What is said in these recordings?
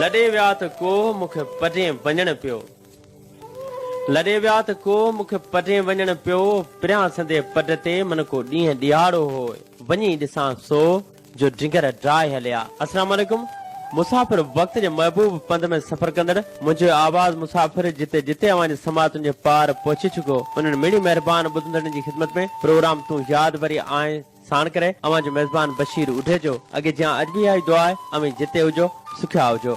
لڏي ويا ته ڪوهه مون کي پرين وڃڻ پيو. لڏي ويا ته ڪوهه مون کي پرين وڃڻ پيو. پريان سندي پڊ تي من ڪو ڏينهن ڏيهاڙو هوء. وڃي ڏسان سو جو ڊنگر ڊاهي هليا. السلام عليڪم مسافر وقت جي محبوب پنڌ ۾ سفر ڪندڙ منهنجو آواز مسافر جتي جتي اوهان جي سماعتن جي پار پهچي چڪو انهن مڙئي مهربان ٻڌندڙن جي خدمت ۾ پروگرام تون ياد وري آئين ساڻ ڪري اوهان جو ميزبان بشير اڍيجو اڳي جيان اڄ به اها ئي دعا آهي اوهين جتي هجو سکيا هجو.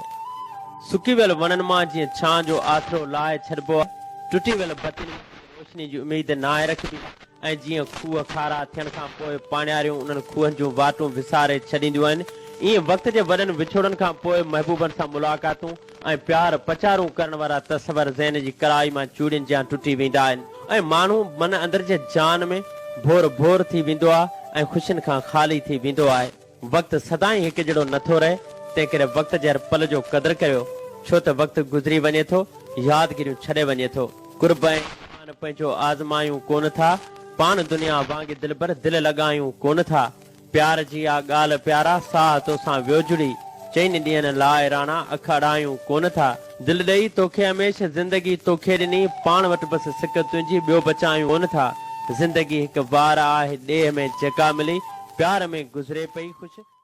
سڪي ويل وڻن مان جيئن ڇانء جو آسرو لاهي ڇڏبو آهي، ٽٽي ويل بتين مان جيئن روشني جي اميد ناهي رکبي ۽ جيئن کوهه کارا ٿيڻ کان پوء پاڻياريون انهن کوهن جون واٽون وساري ڇڏينديون آهن، ايئن وقت جي وڏن وڇوڙن کان پوء محبوبن سان ملاقاتون ۽ پيار پچارون ڪرڻ وارا تصور ذهن جي ڪرائي مان چوڙين جيان ٽٽي ويندا آهن ۽ ماڻهو من اندر جي جان ۾ ڀور ڀور ٿي ويندو آهي ۽ خوشين کان خالي ٿي ويندو آهي. وقت سدائين هڪ جهڙو نٿو رهي، تنهنڪري وقت جي هر پل جو قدر ڪريو، ڇو ته وقت گذري وڃي ٿو، يادگيريون ڇڏي وڃي ٿو. قرب ۽ ايمان پنهنجو آزمايون ڪونه ٿا، پاڻ دنيا وانگي دلبر دل لڳايون ڪونه ٿا. پيار جي آ ڳالهه پيارا، ساهه توسان ويو جڙي، چئن ڏينهن لاء راڻا، اک اڙايون ڪونه ٿا. دل ڏئي توکي هميشه، زندگي توکي ڏني، پاڻ وٽ بس سڪ تنهنجي، ٻيو بچايون ڪونه ٿا. زندگي هڪ وار آهي ڏيهه ۾ جيڪا ملي، پيار ۾ گذري پئي خوش.